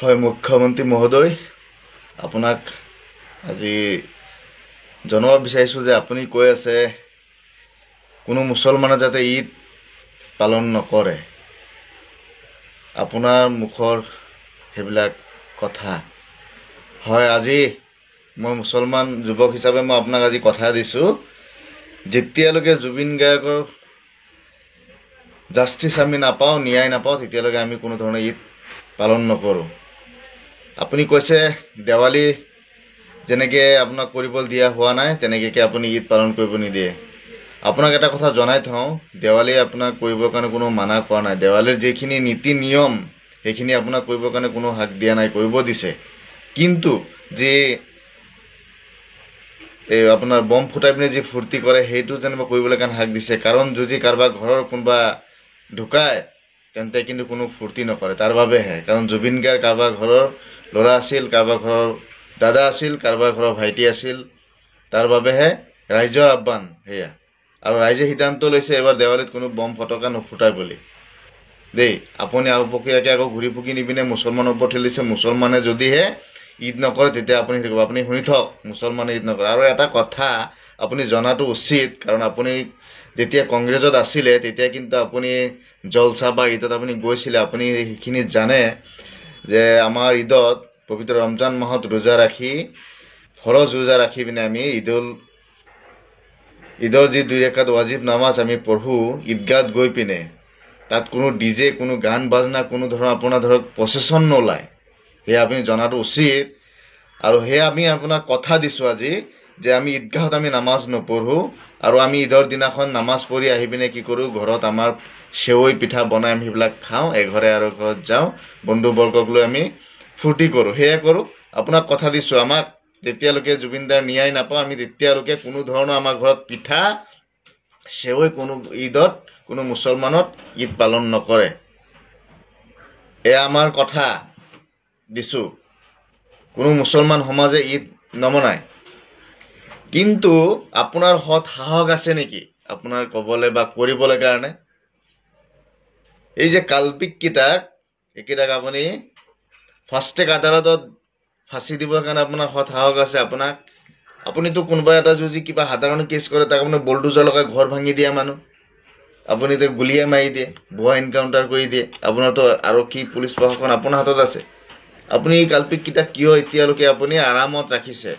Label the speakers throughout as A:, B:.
A: হয়, মুখ্যমন্ত্ৰী মহোদয়, আপোনাক আজি জনাব বিচাৰিছোঁ যে আপুনি কৈ আছে কোনো মুছলমানে যাতে ঈদ পালন নকৰে। আপোনাৰ মুখৰ সেইবিলাক কথা হয়। আজি মই মুছলমান যুৱক হিচাপে মই আপোনাক আজি কথা দিছোঁ, যেতিয়ালৈকে জুবিন গাৰ্গৰ জাষ্টিছ আমি নাপাওঁ, ন্যায় নাপাওঁ, তেতিয়ালৈকে আমি কোনো ধৰণৰ ঈদ পালন নকৰোঁ। আপুনি কৈছে দেৱালী যেনেকৈ আপোনাক কৰিবলৈ দিয়া হোৱা নাই, তেনেকৈ আপুনি ঈদ পালন কৰিব নিদিয়ে। আপোনাক এটা কথা জনাই থওঁ, দেৱালী আপোনাক কৰিবৰ কাৰণে কোনো মানা কৰা নাই। দেৱালীৰ যিখিনি নীতি নিয়ম সেইখিনি আপোনাক কৰিবৰ কাৰণে কোনো হাক দিয়া নাই, কৰিব দিছে। কিন্তু যি এই আপোনাৰ বম ফুটাই পিনে যি ফূৰ্তি কৰে, সেইটো যেনিবা কৰিবলৈ কাৰণে হাক দিছে। কাৰণ যদি কাৰোবাৰ ঘৰৰ কোনোবা ঢুকায়, তেন্তে কিন্তু কোনো ফূৰ্তি নকৰে, তাৰ বাবেহে। কাৰণ জুবিন গাৰ্গ কাৰোবাৰ ঘৰৰ ল'ৰা আছিল, কাৰোবাৰ ঘৰৰ দাদা আছিল, কাৰোবাৰ ঘৰৰ ভাইটি আছিল, তাৰ বাবেহে ৰাইজৰ আহ্বান সেয়া। আৰু ৰাইজে সিদ্ধান্ত লৈছে এবাৰ দেৱালীত কোনো বম ফটকা নুফুটাই বুলি। দেই, আপুনি আওপকীয়াকৈ আকৌ ঘূৰি পকি নিপিনে মুছলমানৰ ওপৰত ঠেলিছে। মুছলমানে যদিহে ঈদ নকৰে তেতিয়া আপুনি সেইটো ক'ব। আপুনি শুনি থওক, মুছলমানে ঈদ নকৰে। আৰু এটা কথা আপুনি জনাটো উচিত, কাৰণ আপুনি যেতিয়া কংগ্ৰেছত আছিলে তেতিয়া কিন্তু আপুনি জলচা বা ঈদত আপুনি গৈছিলে, আপুনি সেইখিনি জানে যে আমাৰ ঈদত পবিত্ৰ ৰমজান মাহত ৰোজা ৰাখি, ফৰজ ৰোজা ৰাখি পিনে আমি ঈদৰ যি দুই ৰেখাত ৱাজিব নামাজ আমি পঢ়োঁ ঈদগাহত গৈ পিনে, তাত কোনো ডিজে, কোনো গান বাজনা, কোনো ধৰণৰ আপোনাৰ ধৰক প্ৰচেছন নোলায়। সেয়া আপুনি জনাটো উচিত। আৰু সেয়া আমি আপোনাক কথা দিছোঁ আজি যে আমি ঈদগাহত আমি নামাজ নপঢ়োঁ, আৰু আমি ঈদৰ দিনাখন নামাজ পঢ়ি আহি পিনে কি কৰোঁ, ঘৰত আমাৰ চেৱৈ পিঠা বনাই আমি সেইবিলাক খাওঁ, এঘৰে আৰু ঘৰত যাওঁ, বন্ধুবৰ্গক লৈ আমি ফূৰ্তি কৰোঁ, সেয়া কৰোঁ। আপোনাক কথা দিছোঁ, আমাক যেতিয়ালৈকে জুবিনদাৰ ন্যায় নাপাওঁ আমি তেতিয়ালৈকে কোনো ধৰণৰ আমাৰ ঘৰত পিঠা চেৱৈ কোনো ঈদত কোনো মুছলমানত ঈদ পালন নকৰে। এয়া আমাৰ কথা দিছোঁ, কোনো মুছলমান সমাজে ঈদ নমনায়। কিন্তু আপোনাৰ সৎ সাহস আছে নেকি আপোনাৰ ক'বলৈ বা কৰিবলৈ কাৰণে? এই যে কাল্পিককেইটাক, এইকেইটাক আপুনি ফাষ্টেগ আদালতত ফাঁচি দিবৰ কাৰণে আপোনাৰ সৎ সাহস আছে? আপোনাক আপুনিতো কোনোবা এটা যদি কিবা সাধাৰণ কেছ কৰে, তাক আপুনি বলডোজাৰ লগাই ঘৰ ভাঙি দিয়া মানুহ, আপুনি তো গুলীয়াই মাৰি দিয়ে, ভুৱা এনকাউণ্টাৰ কৰি দিয়ে। আপোনাৰতো আৰক্ষী পুলিচ প্ৰশাসন আপোনাৰ হাতত আছে। আপুনি এই কাল্পিককেইটাক কিয় এতিয়ালৈকে আপুনি আৰামত ৰাখিছে?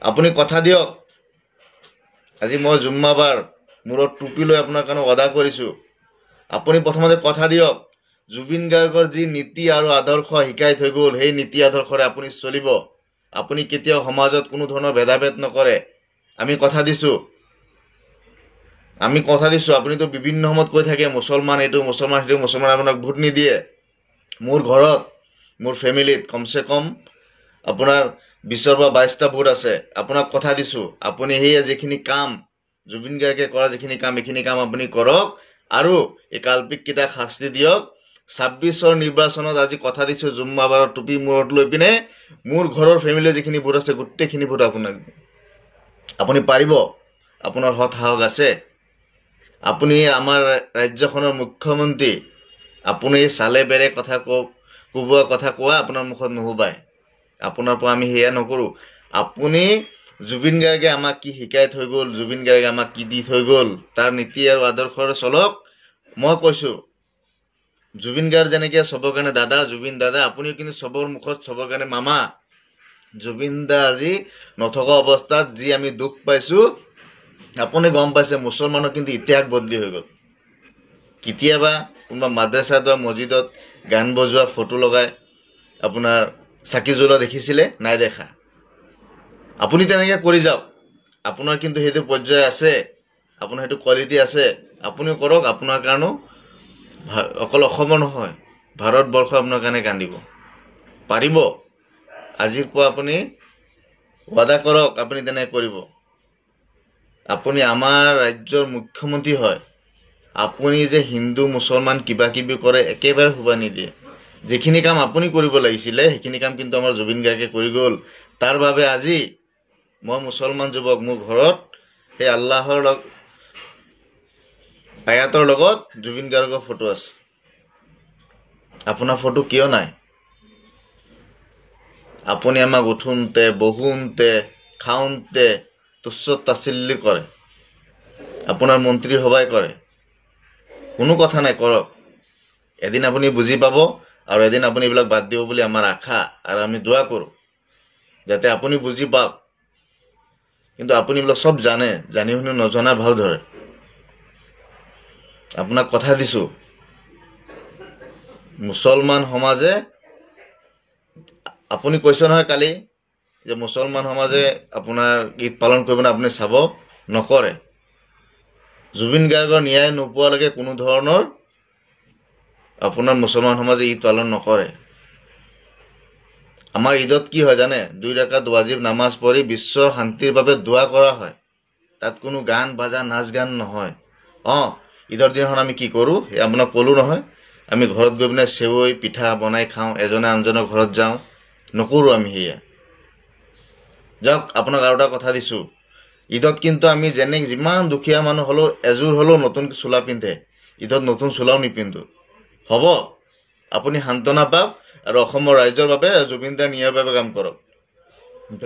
A: আপুনি কথা দিয়ক। আজি মই জুম্মাবাৰ মূৰত টুপি লৈ আপোনাৰ কাৰণে ৱাদা কৰিছোঁ, আপুনি প্ৰথমতে কথা দিয়ক, জুবিন গাৰ্গৰ যি নীতি আৰু আদৰ্শ শিকাই থৈ গ'ল, সেই নীতি আদৰ্শৰে আপুনি চলিব। আপুনি কেতিয়াও সমাজত কোনো ধৰণৰ ভেদাভেদ নকৰে। আমি কথা দিছোঁ, আমি কথা দিছোঁ। আপুনিতো বিভিন্ন সময়ত কৈ থাকে মুছলমান এইটো, মুছলমান সেইটো, মুছলমান আপোনাক ভোট নিদিয়ে। মোৰ ঘৰত, মোৰ ফেমিলিত কমচে কম আপোনাৰ 20ৰ পৰা 22টা ভোট আছে। আপোনাক কথা দিছোঁ, আপুনি সেয়া যিখিনি কাম জুবিন গাৰ্গে কৰা যিখিনি কাম, এইখিনি কাম আপুনি কৰক আৰু এই কাল্পিককেইটাক শাস্তি দিয়ক। 26ৰ নিৰ্বাচনত আজি কথা দিছোঁ, জুম্মাবাৰৰ টুপি মূৰত লৈ পিনে মোৰ ঘৰৰ ফেমিলিৰ যিখিনি ভোট আছে গোটেইখিনি ভোট আপোনাক দিম। আপুনি পাৰিব, আপোনাৰ সৎ সাহস আছে। আপুনি আমাৰ ৰাজ্যখনৰ মুখ্যমন্ত্ৰী, আপুনি চালে বেৰে কথা কওক, কোবোৱা কথা কোৱা আপোনাৰ মুখত নুশুবায়। আপোনাৰ পৰা আমি সেয়া নকৰোঁ। আপুনি জুবিন গাৰ্গে আমাক কি শিকাই থৈ গ'ল, জুবিন গাৰ্গে আমাক কি দি থৈ গ'ল, তাৰ নীতি আৰু আদৰ্শৰে চলক। মই কৈছোঁ, জুবিন গাৰ্গ যেনেকৈ চবৰ কাৰণে দাদা, জুবিন দাদা, আপুনিও কিন্তু চবৰ মুখত চবৰ কাৰণে মামা। জুবিন দা আজি নথকা অৱস্থাত যি আমি দুখ পাইছোঁ, আপুনি গম পাইছে, মুছলমানৰ কিন্তু ইতিহাস বদলি হৈ গ'ল। কেতিয়াবা কোনোবা মাদ্ৰাছাত বা মছজিদত গান বজোৱা ফটো লগাই আপোনাৰ চাকি জ্বলোৱা দেখিছিলে? নাই দেখা। আপুনি তেনেকৈ কৰি যাওক, আপোনাৰ কিন্তু সেইটো পৰ্যায় আছে, আপোনাৰ সেইটো কোৱালিটি আছে, আপুনিও কৰক। আপোনাৰ কাৰণেও অকল অসমৰ নহয়, ভাৰতবৰ্ষ আপোনাৰ কাৰণে কান্দিব পাৰিব। আজিৰ পৰা আপুনি ৱাদা কৰক, আপুনি তেনেকৈ কৰিব। আপুনি আমাৰ ৰাজ্যৰ মুখ্যমন্ত্ৰী হয়, আপুনি যে হিন্দু মুছলমান কিবা কিবি কৰে একেবাৰে শোভা নিদিয়ে। যিখিনি কাম আপুনি কৰিব লাগিছিলে সেইখিনি কাম কিন্তু আমাৰ জুবিন গাৰ্গে কৰি গ'ল। তাৰ বাবে আজি মই মুছলমান যুৱক, মোৰ ঘৰত সেই আল্লাহৰ লগ আয়াতৰ লগত জুবিন গাৰ্গৰ ফটো আছে। আপোনাৰ ফটো কিয় নাই? আপুনি আমাক উঠোঁতে বহোঁতে খাওঁতে তুচ্ছ তাচ্ছিল্য কৰে, আপোনাৰ মন্ত্ৰীসভাই কৰে। কোনো কথা নাই, কৰক। এদিন আপুনি বুজি পাব আৰু এদিন আপুনি এইবিলাক বাদ দিব বুলি আমাৰ আশা, আৰু আমি দোৱা কৰোঁ যাতে আপুনি বুজি পাওক। কিন্তু আপুনি এইবিলাক চব জানে, জানি শুনি নজনা ভাও ধৰে। আপোনাক কথা দিছোঁ, মুছলমান সমাজে, আপুনি কৈছে নহয় কালি যে মুছলমান সমাজে আপোনাৰ ঈদ পালন কৰিব নে, আপুনি চাব নকৰে। জুবিন গাৰ্গৰ ন্যায় নোপোৱালৈকে কোনো ধৰণৰ আপোনাৰ মুছলমান সমাজে ঈদ পালন নকৰে। আমাৰ ঈদত কি হয় জানে? 2 ৰাকাত ৱাজিব নামাজ পঢ়ি বিশ্বৰ শান্তিৰ বাবে দোৱা কৰা হয়। তাত কোনো গান বাজা নাচ গান নহয়। ঈদৰ দিনাখন আমি কি কৰোঁ আপোনাক ক'লোঁ নহয়, আমি ঘৰত গৈ পিনে চেৱৈ পিঠা বনাই খাওঁ, এজনে আনজনৰ ঘৰত যাওঁ, নকৰোঁ আমি সেয়া। যাওক, আপোনাক আৰু এটা কথা দিছোঁ, ঈদত কিন্তু আমি যেনে যিমান দুখীয়া মানুহ হ'লেও এযোৰ হ'লেও নতুন চোলা পিন্ধে, ঈদত নতুন চোলাও নিপিন্ধো। হ'ব, আপুনি সান্তনা পাওক আৰু অসমৰ ৰাইজৰ বাবে, জুবিন দাৰ ন্যায়ৰ বাবে কাম কৰক।